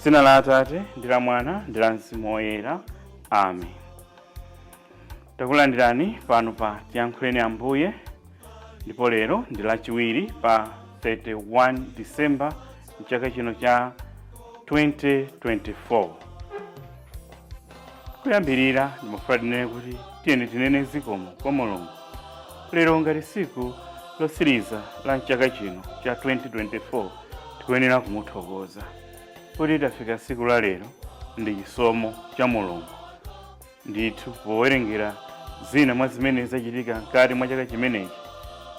Dzina la Atate ndi la Mwana ndi la Mzimu Woyera, amen. Takulandirani pano pa Tiyankhuleni Ambuye, ndipo lero ndi Lachiwiri pa 31 December mchaka chino cha 2024. Kuyambirira ndimafuna tinene kuti tiyeni tinene zikomo kwa Mulungu lero ngati siku lotsiriza la mchaka chino cha 2024. Tikuyenera kumuthokoza kuti tafika siku la lero ndi chisomo cha Mulungu. Ndithu, powerengera zina mwa zimene zachitika mkati mwa chaka chimenechi,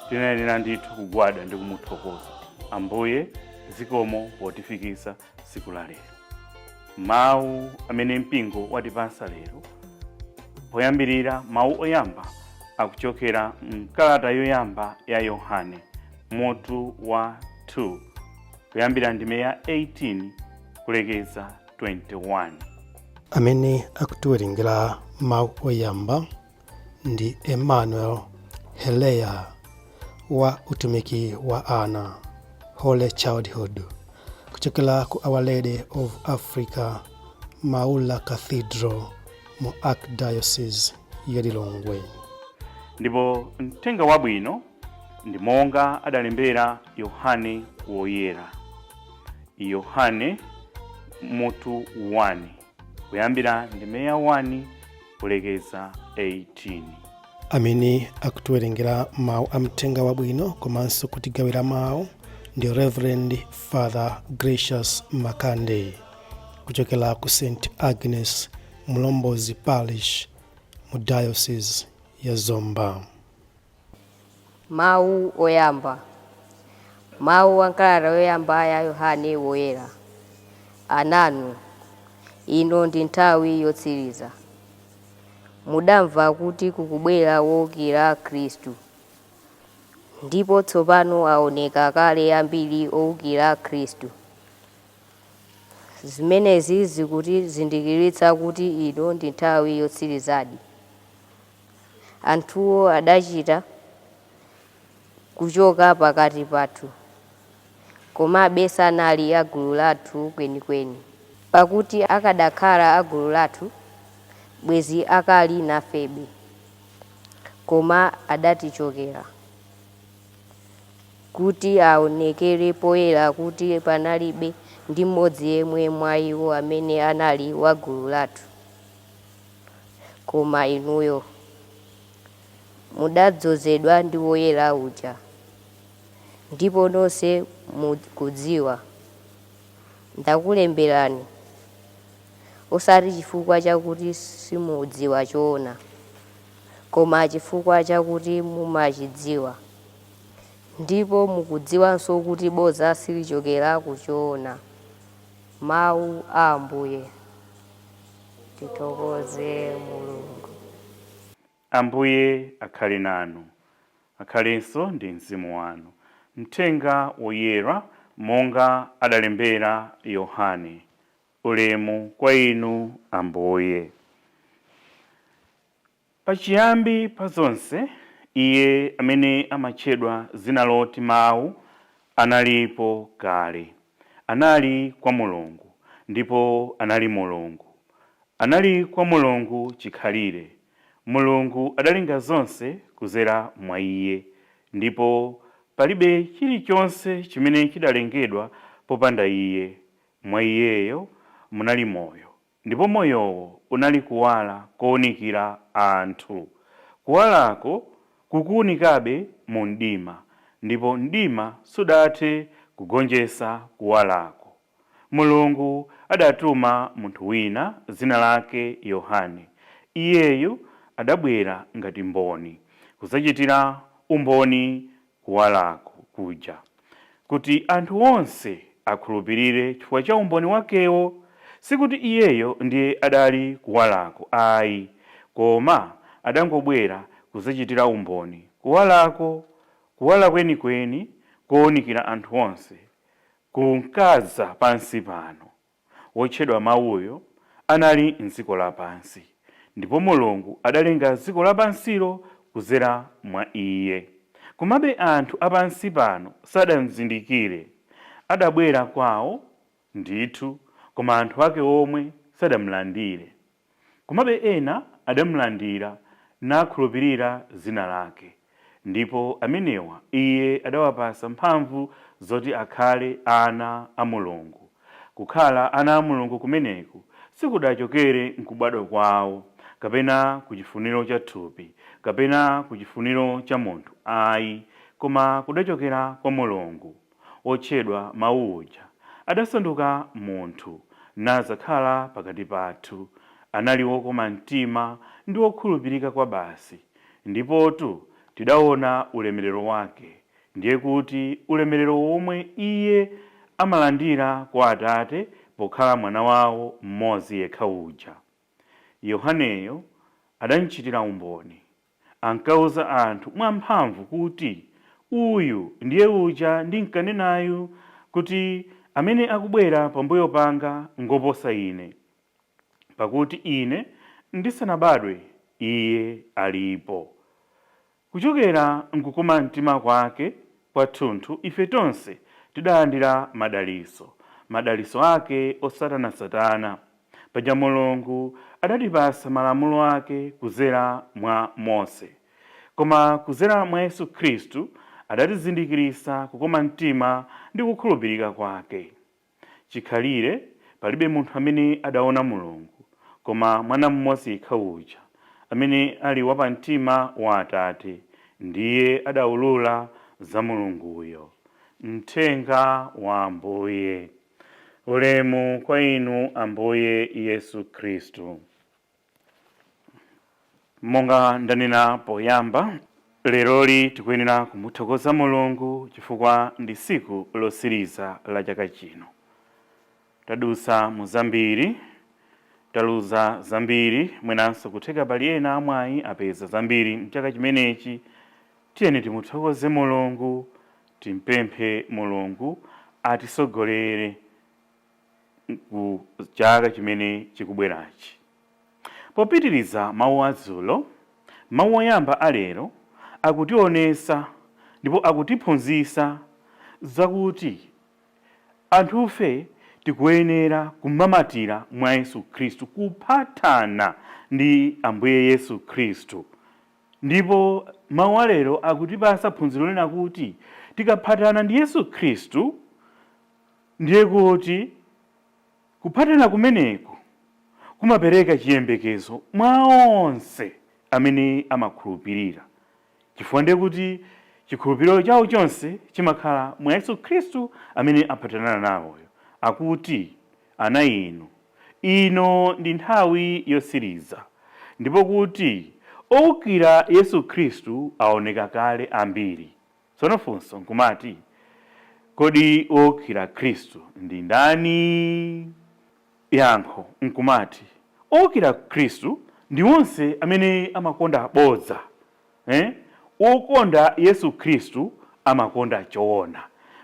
tinayenera ndithu kugwada ndi kumuthokoza Ambuye, zikomo potifikisa siku la lero. Mawu amene mpingo watipasa lero poyambirira, mawu oyamba akuchokera mkalata yoyamba ya Yohane, mutu wa 2, kuyambira ndime ya 18 kulekeza 21. Amene akutiwerengera mawu oyamba ndi Emmanuel Heleya wa utumiki wa ana Holy Childhood kuchokera ku Our Lady of Africa Maula Cathedral mu Archdiocese ya Lilongwe. Ndipo mthenga wabwino ndi monga adalembera Yohane Woyera, Yohane mutu 1, kuyambira ndime ya 1 kulekeza 18. Amene akutiwerengera mawu a mthenga wabwino komanso kutigawira mawu ndi Reverend Father Gracious Makande kuchokera ku St Agnes Mlombozi Parish mu Diocese ya Zomba. Mawu oyamba. Mawu a kalata yoyamba ya Yohane Woyera. Ananu, ino ndi nthawi yotsiriza. Mudamva kuti kukubwera wowukira Khristu, ndipo tsopano aoneka kale ambiri owukira Khristu. Zimenezi zikutizindikiritsa kuti ino ndi nthawi yotsirizadi. Anthuwo adachita kuchoka pakati pathu, komabe sanali a gulu lathu kwenikweni, pakuti akadakhala a gulu lathu, bwezi akali nafebe. Koma adatichokera kuti aonekere poyera kuti panalibe ndi mmodzi yemwe mwa iwo amene anali wa gulu lathu. Koma inuyo mudadzozedwa ndi Woyera uja, ndipo nonse mukudziwa. Ndakulemberani osati chifukwa chakuti simudziwa choona, koma chifukwa chakuti mumachidziwa, ndipo mukudziwanso kuti bodza silichokera ku choona. Mawu a Ambuye. Tithokoze Mulungu. Ambuye akhale nanu. Akhalenso ndi mzimu wanu. Mthenga Woyera monga adalembera Yohane. Ulemu kwa inu, Ambuye. Pachiyambi pa zonse, iye amene amatchedwa zina loti Mawu analipo kale. Anali kwa Mulungu, ndipo anali Mulungu. Anali kwa Mulungu chikhalire. Mulungu adalenga zonse kuzera mwa iye, ndipo palibe chilichonse chimene chidalengedwa popanda iye. Mwa iyeyo munali moyo, ndipo moyowo unali kuwala kowunikira anthu. Kuwalako kukuwunikabe mu mdima, ndipo mdima sudathe kugonjetsa kuwalako. Mulungu adatuma munthu wina, dzina lake Yohane. Iyeyu adabwera ngati mboni, kudzachitira umboni kuwalako kuja, kuti anthu onse akhulupirire chifukwa cha umboni wakewo. Sikuti iyeyo ndiye adali kuwalako ayi, koma adangobwera kudzachitira umboni kuwalako. Kuwala kwenikweni kowunikira anthu onse kunkadza pansi pano. Wotchedwa Mawuyo anali m'dziko lapansi, ndipo Mulungu adalenga dziko lapansilo kudzera mwa iye. Komabe anthu a pansi pano sadamzindikire. Adabwera kwao ndithu, Koma anthu ake omwe sadamulandire. Komabe ena adamulandira nakhulupirira dzina lake. Ndipo amenewa iye adawapasa mphamvu zoti akhale ana a Mulungu. Kukhala ana a Mulungu kumeneku sikudachokere nkubadwa kwawo, kapena ku chifuniro cha thupi, kapena ku chifuniro cha munthu ayi, koma kudachokera kwa Mulungu. Wotchedwa Mawu uja adasanduka munthu, nadzakhala pakati pathu. Anali wokoma mtima ndi wokhulupirika kwabasi, ndipotu tidaona ulemerero wake, ndiye kuti ulemerero womwe iye amalandira kwa Atate pokhala mwana wawo mmodzi yekha uja. Yohaneyo adamchitira umboni, ankauza anthu mwamphamvu kuti, uyu ndiye uja ndinkanenayu kuti amene akubwera pambuyo panga ngoposa ine, pakuti ine ndisanabadwe iye alipo. Kuchokera nkukoma mtima kwake kwathunthu ife tonse tidalandira madaliso, madaliso ake osatanasatana. Paja Mulungu adatipasa malamulo ake kuzera mwa Mose, koma kuzera mwa Yesu Khristu adatizindikirisa kukoma mtima ndi kukhulupirika kwake. Chikhalire palibe munthu amene adaona Mulungu, koma mwana mmodzi yekha uja amene ali wapamtima wa Atate, ndiye adawulula za Mulunguyo. Mthenga wa Ambuye. Ulemu kwa inu Ambuye Yesu Khristu. Monga ndanena poyamba, leroli tikuyenera kumuthokoza Mulungu chifukwa ndi tsiku losiriza la chaka chino. Tadusa mu zambiri, taluza zambiri, mwenanso kutheka pali ena amwayi apeza zambiri mchaka chimenechi. Tiyeni timuthokoze Mulungu, timpemphe Mulungu atisogolere ku chaka chimene chikubwerachi. Popitiriza mawu adzulo, mawu oyamba alero akutionesa ndipo akutiphunzitsa zakuti anthufe tikuyenera kumamatira mwa Yesu Khristu, kuphatana ndi Ambuye Yesu Khristu. Ndipo mawu alero akutipasa phunziro lina kuti tikaphatana ndi Yesu Khristu, ndiye kuti kuphatana kumeneku kumapereka chiyembekezo mwa onse amene amakhulupirira, chifukwa ndiye kuti chikhulupiriro chawo chonse chimakhala mwa Yesu Khristu amene aphatana nawoyo. Akuti, ana inu, ino ndi nthawi yosiriza, ndipo kuti owukira Yesu Khristu aoneka kale ambiri. Tsono funso nkumati, kodi owukira Khristu ndi ndani? Yankho nkumati, owukira Khristu ndi onse amene amakonda bodza. Wokonda Yesu Khristu amakonda choona,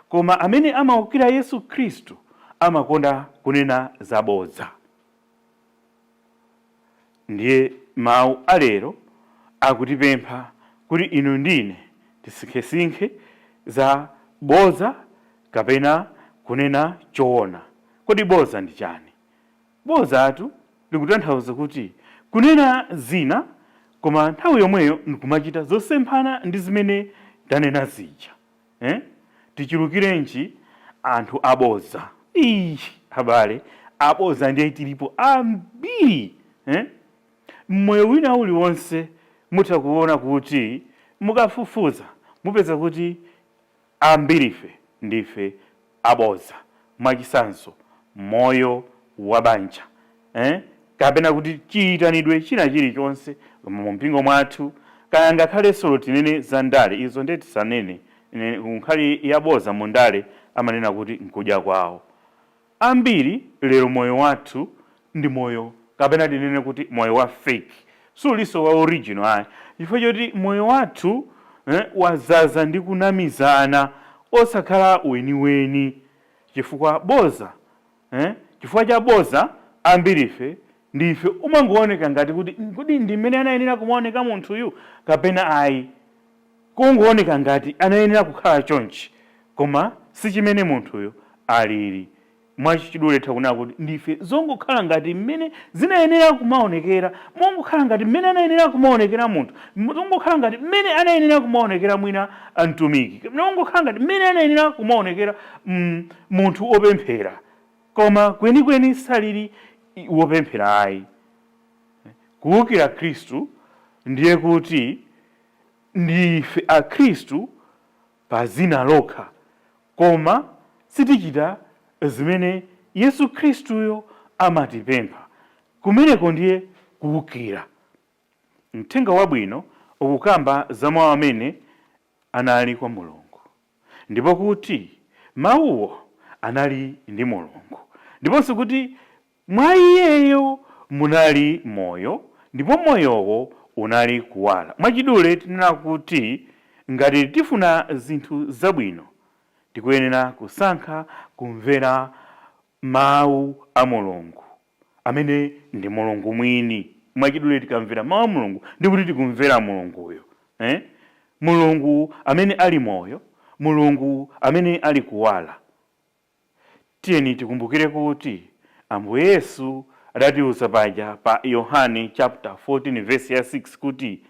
koma amene amawukira Yesu Khristu amakonda kunena zabodza. Ndiye mawu alero akutipempha kuti inu ndine tisinkhesinkhe za bodza kapena kunena choona. Kodi bodza ndi chani? Bodzatu likutanthauza kuti kunena zina koma nthawi yomweyo nkumachita zosemphana ndi zimene tanena zija. Tichulukirenji anthu abodza. Ii, abale, abodza ndiye tilipo ambiri. Mmoyo wina uliwonse mutha kuona kuti mukafufuza mupeza kuti ambirife ndife abodza. Mwachisanzo, moyo wa banja, kapena kuti chiyitanidwe china chilichonse mu mpingo mwathu, kaya ngakhalenso tinene za ndale, izo ndiye tisanene. Nkhali yabodza mu ndale amanena kuti nkudya kwawo. Ambiri lero moyo wathu ndi moyo, kapena tinene kuti moyo wa fake, sulinso wa original ayi, chifukwa choti moyo wathu wazaza ndi kunamizana, osakhala weniweni. Chifukwa boza, chifukwa cha boza ambirife ndife umangooneka ngati kuti kodi ndi mmene anayenera kumaoneka munthuyu kapena ayi, kungooneka ngati anayenera kukhala chonchi, koma si chimene munthuyo alili. Mwachidule takunena kuti ndife zongokhala ngati mmene zinayenera kumaonekera, mongokhala ngati mmene anayenera kumaonekera munthu, zongokhala ngati mmene anayenera kumaonekera mwina mtumiki, mongokhala ngati mmene anayenera kumaonekera munthu wopemphera, koma kwenikweni salili wopemphera ayi. Kuwukira Khristu ndiye kuti ndife akhristu pa zina lokha, koma sitichita zimene Yesu Khristuyo amatipempha. Kumeneko ndiye kuwukira. Mthenga wabwino ukukamba za mawu amene anali kwa Mulungu, ndipo kuti mawuwo anali ndi Mulungu, ndiponso kuti mwa iyeyo munali moyo, ndipo moyowo unali kuwala. Mwachidule tinena kuti ngati tifuna zinthu zabwino, tikuyenera kusankha kumvera mawu a Mulungu amene ndi Mulungu mwini. Mwachidule tikamvera mawu a Mulungu ndikuti tikumvera Mulunguyo, Mulungu amene ali moyo, Mulungu amene ali kuwala. Tiyeni tikumbukire kuti Ambuye Yesu adatiuza paja pa Yohane chapter 14 verse ya 6 kuti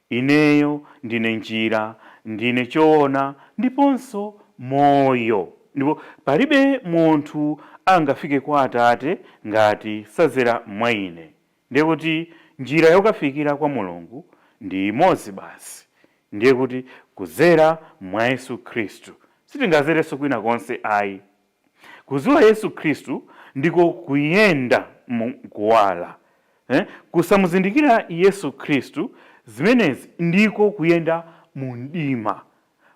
ineyo ndine njira, ndine choona ndiponso moyo, ndipo palibe munthu angafike kwa Atate ngati sazera mwa ine. Ndiye kuti njira yokafikira kwa Mulungu ndi imodzi basi, ndiye kuti kuzera mwa Yesu Khristu. Sitingazerenso kwina konse ayi. Kuziwa Yesu Khristu ndiko kuyenda mu kuwala. Kusamuzindikira Yesu Khristu, zimenezi ndiko kuyenda mu mdima.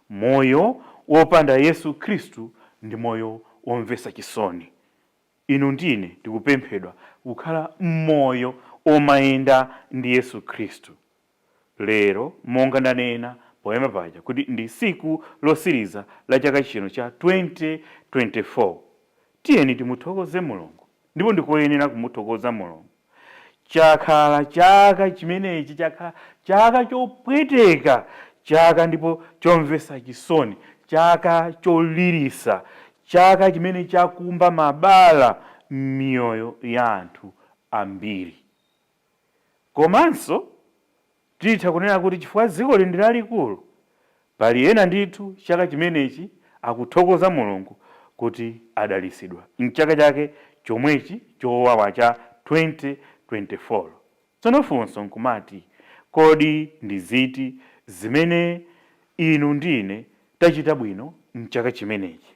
Moyo wopanda Yesu Khristu ndi moyo womvetsa chisoni. Inu ndine tikupemphedwa kukhala mmoyo omayenda ndi Yesu Khristu. Lero monga ndanena poyamba paja kuti ndi siku losiriza la chaka chino cha 2024, tiyeni timuthokoze Mulungu, ndipo ndikoyenera kumuthokoza Mulungu. Chakhala chaka chimenechi, chakhala chaka chopweteka, chaka ndipo chomvetsa chisoni, chaka cholirisa, chaka chimene chakumba mabala m'miyoyo ya anthu ambiri. Komanso titha kunena kuti chifukwa dziko ndi lalikulu, pali ena ndithu chaka chimenechi akuthokoza Mulungu kuti adalisidwa mchaka chake chomwechi chowawa cha 2024. Tsono funso nkumati, kodi ndi ziti zimene inu ndine tachita bwino mchaka chimenechi?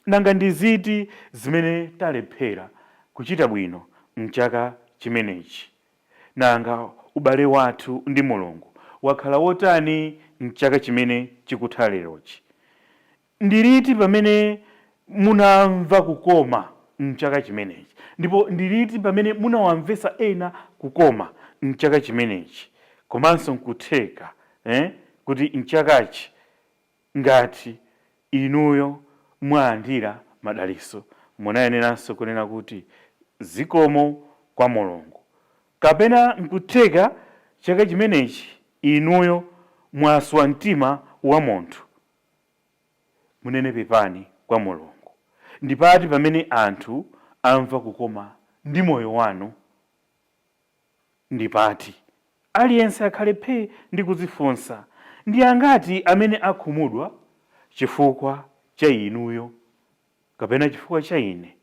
Nanga ndi ziti zimene talephera kuchita bwino mchaka chimenechi? Nanga ubale wathu ndi Mulungu wakhala wotani mchaka chimene chikutha lerochi? Ndiliti pamene munamva kukoma mchaka chimenechi? Ndipo ndiliti pamene munawamvetsa ena kukoma mchaka chimenechi? Komanso nkutheka kuti mchakachi ngati inuyo mwalandira madalitso, munayeneranso kunena kuti zikomo kwa Mulungu. Kapena nkutheka chaka chimenechi inuyo mwaswa mtima wa munthu, munene pepani kwa Mulungu. Ndipati pamene anthu amva kukoma ndi moyo wanu? Ndipati? Aliyense akhale phe ndi kudzifunsa, ndi angati amene akhumudwa chifukwa cha inuyo kapena chifukwa cha ine?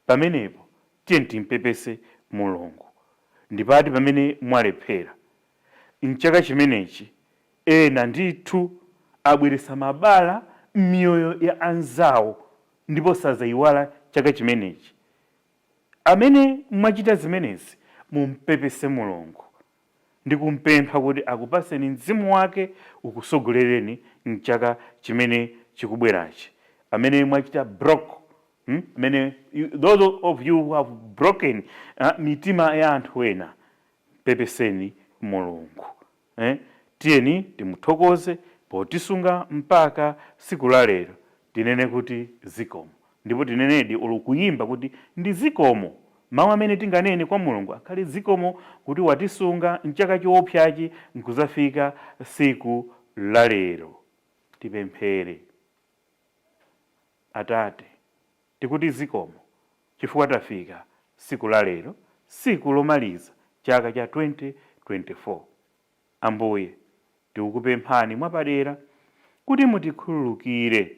Pamenepo tiye timpepese Mulungu. Ndipati pamene mwalephera mchaka chimenechi? Ena ndithu abweretsa mabala m'miyoyo ya anzawo ndipo sazayiwala chaka chimenechi. Amene mwachita zimenezi, mumpepese Mulungu ndi kumpempha kuti akupaseni mzimu wake ukusogolereni mchaka chimene chikubwerachi. Amene mwachita broke, Amene those of you who have broken mitima ya anthu ena, pepeseni Mulungu. Tiyeni timuthokoze potisunga mpaka siku la lero. Tinene kuti zikomo, ndipo tinenedi olo kuyimba kuti ndi zikomo. Mawu amene tinganene kwa Mulungu akhale zikomo kuti watisunga mchaka choopsachi nkuzafika siku la lero. Tipemphere. Atate, tikuti zikomo Chifukwa tafika siku la lero, siku lomaliza chaka cha 2024. Ambuye, tikukupemphani mwapadera kuti mutikhululukire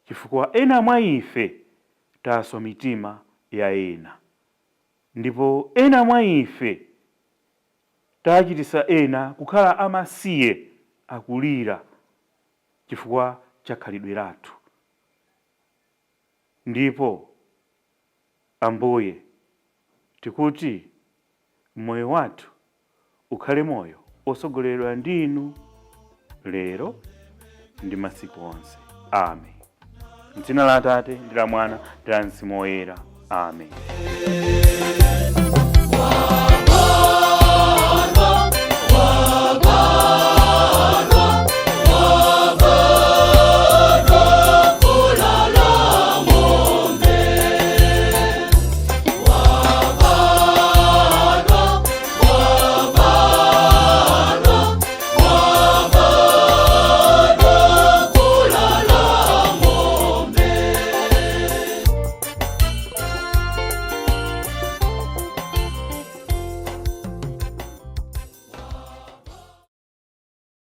chifukwa ena mwa ife taswa mitima ya ena, ndipo ena mwa ife tachitisa ena kukhala amasiye, akulira chifukwa cha khalidwe lathu. Ndipo Ambuye, tikuti moyo wathu ukhale moyo osogoleredwa ndinu lero ndi masiku onse. Amen. Mdzina la Atate, ndi la Mwana, ndi la Mzimu Woyera. Amen.